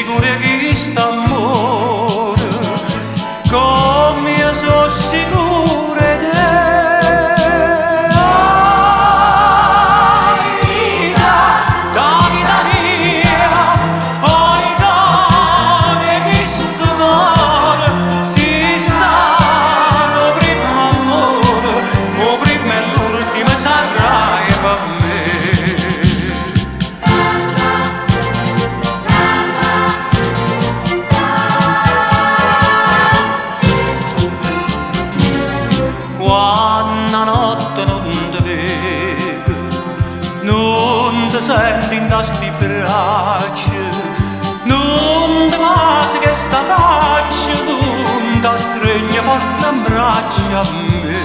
sicuro 'e chist'ammore, comm'io so' sicuro 'e te. 'A vita d' 'a vita mia, oj core 'e chistu core, si' stato 'o primmo ammore, 'o primmo e l'ultimo sarraje pe' me. Quanno 'a notte nun te veco, nun te sento 'int'a sti braccia, nun te vaso chesta faccia, nun t'astregno forte 'mbraccio a me.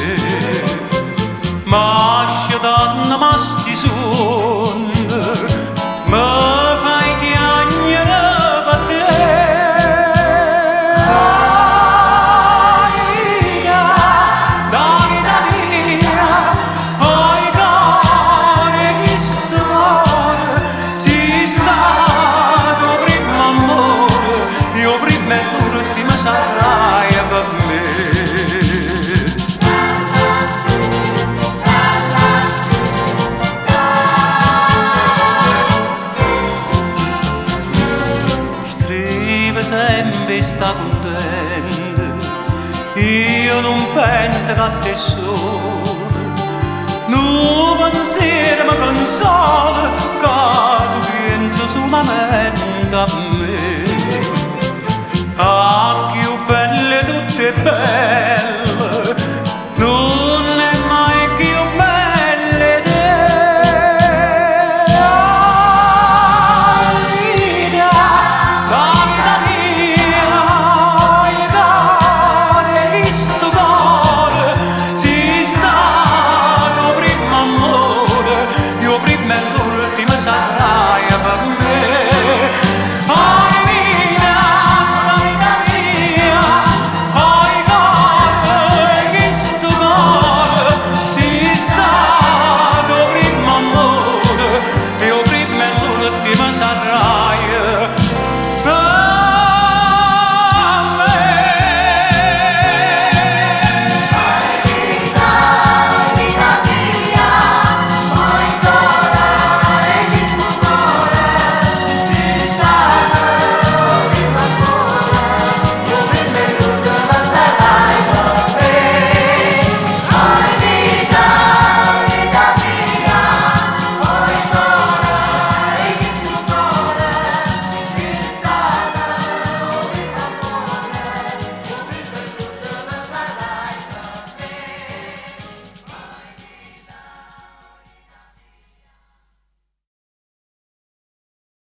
Ma scetanno 'a sti suonne, me fai chiagnere pe' te. 'A vita d' 'a vita mia, oj core 'e chistu core, si' stato 'o primmo ammore, e 'o primmo e l'ultimo sarraje pe' me. Scrive sempe 'e sta cuntenta, io nun penso che a te sola. Nu pensiero me consola, ca tu